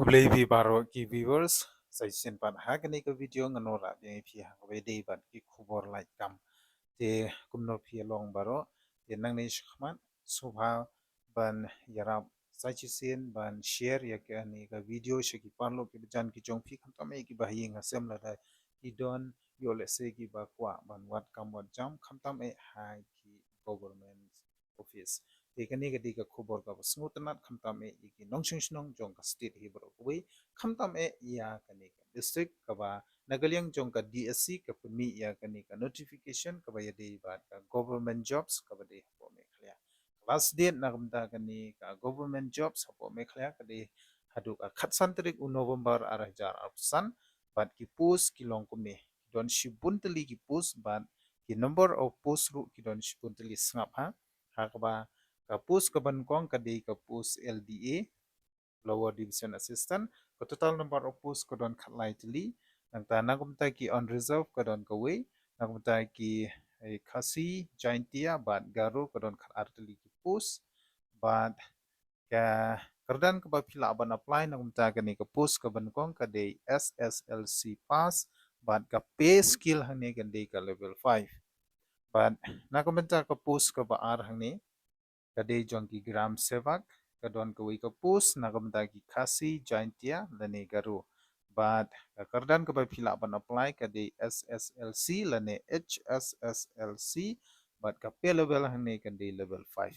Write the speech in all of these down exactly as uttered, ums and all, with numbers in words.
Khublei phi baroh ki viewers, sa shisien pat ha kane ka video ngan wanrah biang ïa phi ha kaba ïadei bad ki khubor lait kam. Te kumno phi ïa long baroh, te nangne shakhmat sngewbha ban ïarap sa shisien ban share ïa kane ka video sha ki paralok ki bajan ki jong phi, khamtam eh kiba ha ïing ha sem lada ki don ïoh lehse kiba kwah ban wad kam wad jam, khamtam eh ha ki government office. Te kane ka dei ka khubor kaba sngewtynnat, khamtam eh ïa ki nongshong shnong jong ka state hi baroh kawei, khamtam eh ïa kane ka district, kaba na ka liang jong ka D S C ka pynmih ïa kane ka notification kaba ïadei bad ka government jobs kaba dei hapoh Meghalaya. Ka last date na ka bynta kane ka government jobs hapoh Meghalaya ka dei haduh ka khatsan tarik u November ar hajar arphew san, bad ki post ki long kumne. Ki don shibun tylli ki post bad ki number of post ruh ki don shibun tylli, sngap ha. Ha kaba ka post kaba nyngkong ka dei ka post L D A, Lower Division Assistant, ka total number of post ka don khatlai tylli. Nangta na ka bynta ki unreserved ka don kawei, na ka bynta ki, eh, Khasi, Jaintia bad Garo ka don khatar tylli ki post. Bad ka kyrdan kaba phi lah ban apply na ka bynta kane ka post kaba nyngkong ka dei S S L C pass, bad ka pay scale hangne ka dei ka level five. Bad na ka bynta ka post kaba ar hangne ka dei jong ki Gram Sevak, ka don kawei ka post na ka bynta ki Khasi, Jaintia lane Garo. Bad ka kyrdan kaba phi lah ban apply ka dei S S L C lane H S S L C, bad ka pay level hangne ka dei level five.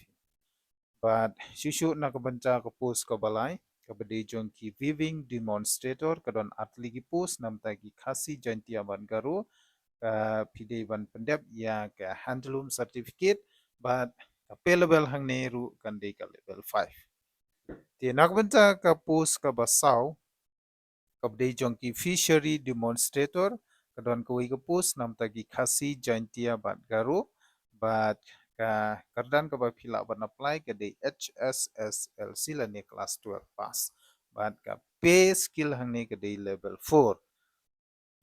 Bad shuh shuh na ka bynta ka post kaba lai, kaba dei jong ki weaving demonstrator, ka don ar tylli ki post na ka bynta ki Khasi, Jaintia bad Garo. Ka phi dei ban pyndep ïa ka handloom certificate, bad ka pay level hangne ruh kan dei ka level five. Te na ka bynta ka post kaba saw, kaba dei jong ki fishery demonstrator, ka don kawei ka post na ka bynta ki Khasi, Jaintia bad Garo. Bad ka kyrdan kaba phi lah ban apply ka dei H S S L C lane class twelve pass. Bad ka pay scale hangne ka dei level four.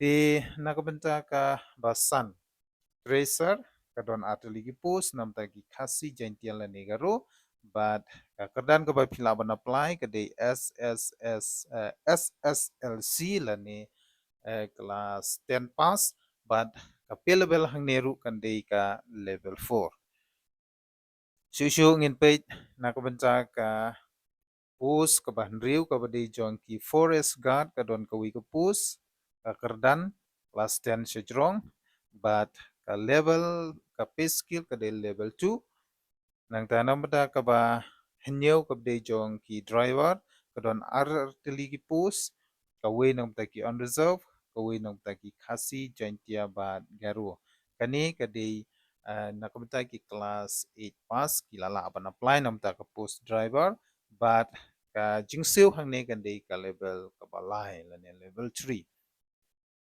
Te na ka bynta kaba san, treasurer, ka don ar tylli ki post na ka bynta ki Khasi, Jaintia lane Garo. Bad ka kyrdan kaba phi lah ban apply ka dei S S S, eh, S S L C lane, eh, class ten pass. Bad ka pay level hangne ruh kan dei ka level four. Shuh shuh ngin peit na ka bynta ka post kaba hynriew kaba dei jong ki forest guard, ka don kawei ka post, ka kyrdan class ten shajrong, bad ka level, ka pay scale ka dei level two. Nangta na ka bynta kaba hynñiew kaba dei jong ki driver, ka don ar tylli ki post, kawei na ka bynta ki unreserved, kawei na ka bynta ki Khasi, Jaintia bad Garo. Kane ka dei, eh, na ka bynta ki class eight pass, ki la lah ban apply na ka bynta ka post driver, bad ka jingsiew hangne kan dei ka level kaba lai lane level three.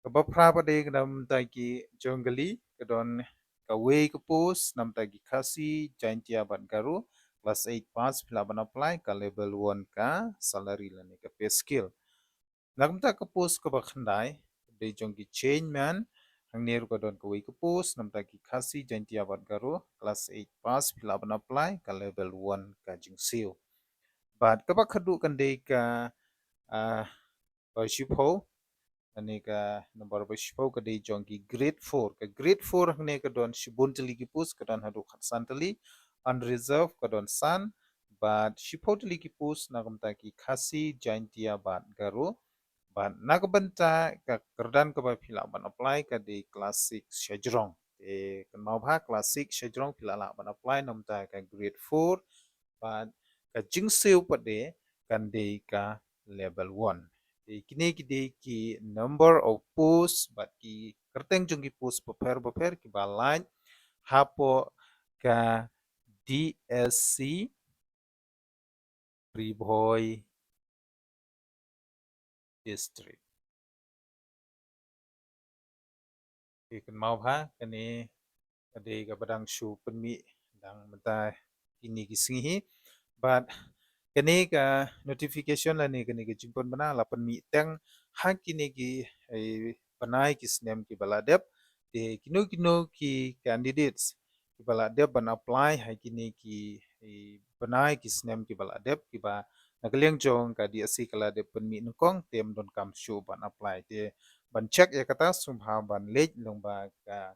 Kaba phra pat dei ka na ka bynta ki jong kali, ka don kawei ka post na ka bynta ki Khasi, Jaintia bad Garo, class eight pass, phi lah ban apply, ka level one ka salary lane ka pay scale. Na ka bynta ka post kaba khyndai, dei jong ki chainman, hangne ruh ka don kawei ka post na ka bynta ki Khasi, Jaintia bad Garo, class eight pass, phi lah ban apply, ka level one ka jingsiew. Bad kaba khatduh kan dei ka, ah, ba shiphew, lane ka number ba shiphew ka dei jong ki grade four. Ka grade four hangne ka don shibun tylli ki post, ka don haduh khatsan tylli, unreserved ka don san, bad shiphew tylli ki post na ka bynta ki Khasi, Jaintia bad Garo. Bad na ka bynta ka kyrdan kaba phi lah ban apply ka dei class six shajrong. Te kynmaw bha, class six shajrong phi la lah ban apply na ka bynta ka grade four. Bad ka jingsiew pat de kan dei ka level one. Te kine ki dei ki number of post bad ki kyrteng jong ki post bapher bapher kiba lait hapoh ka D S C Ri Bhoi District. Te kynmaw bha, kane ka dei kaba dang shu pynmih dang mynta kine ki sngi hi. Bad kane ka notification lane kane ka jingpynbna la pynmih teng ha kine ki, eh, bnai ki snem kiba la dep. Te kino kino ki candidates kiba la dep ban apply ha kine ki, eh, bnai ki snem kiba la dep, kiba Na ka liang jong ka D S C ka la dep pynmih nyngkong, te ym donkam shuh ban apply. Te ban check ïa kata sngewbha ban leit lyngba ka,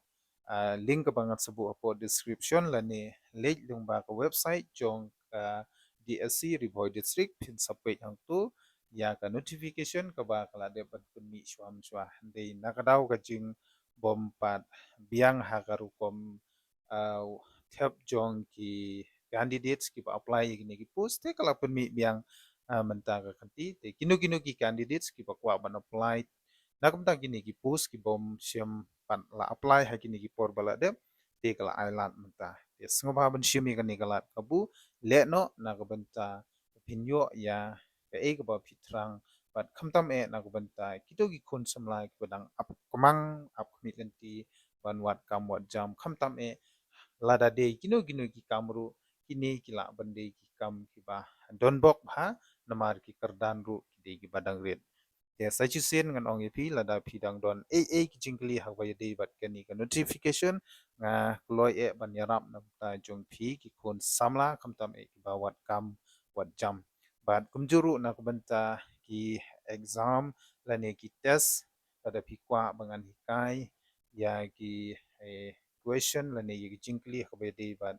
ah, link kaba ngan sa buh hapoh description lane leit lyngba ka website jong ka D S C Ri Bhoi District, phin sa peit hangto ïa ka notification kaba ka la dep ban pynmih shuwa shuwa. Hynrei na ka daw ka jingbym pat biang ha ka rukom, ah, thep jong ki candidates kiba apply ïa kine ki post, te ka la pynmih biang, ah, mynta ka kynti. Te kino kino ki candidates kiba kwah ban apply na ka bynta kine ki post kibym shym pat la apply ha kine ki por ba la dep, te ka la ai lad mynta. Te sngewbha ban shim ïa kane ka lad kabu, leh noh na ka bynta phin ïoh ïa kaei kaba phi thrang, bad khamtam eh na ka bynta kito ki khun samla kiba dang ap kmang, ap khmih lynti ban wad kam wad jam, khamtam eh lada dei kino kino ki kam ruh, kine ki lah ban dei ki kam kiba don bok bha, namar ki kyrdan ruh ki dei kiba dang rit. Te sa shisien ngan ong ïa phi, lada phi dang don ei ei ki jingkylli ha kaba ïadei bad kane ka notification, nga kloi eh ban ïarap na ka bynta jong phi ki khun samla, khamtam eh kiba wad kam wad jam. Bad kumjuh ruh na ka bynta ki exam lane ki test, lada phi kwah ba ngan hikai ïa ki, eh, question lane ïa ki jingkylli ha kaba ïadei bad,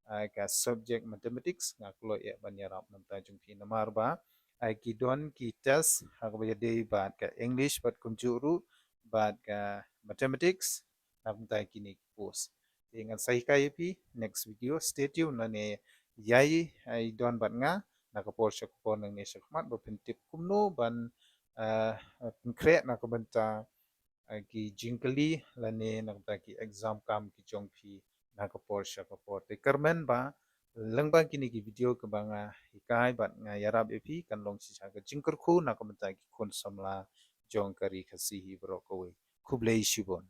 ah, ka subject mathematics, nga kloi eh ban ïarap na ka bynta jong phi, namar ba, ah, ki don ki test ha kaba ïadei bad ka English bad kumjuh ruh bad ka mathematics na ka bynta kine ki post. Te ngan sa hikai ïa phi next video, stay tuned, lane ïai, ïai don bad nga na ka por sha ka por, nangne sha khmat, ba phin tip kumno ban, ah, pynkhreh na ka bynta, ah, ki jingkylli lane na ka bynta ki exam kam ki jong phi na ka por sha ka por. Te kyrmen ba lyngba kine ki video kiba nga hikai bad nga ïarap ïa phi, kan long shisha ka jingkyrkhu na ka bynta ki khun samla jong ka Ri Khasi hi baroh kawei. Khublei shibun.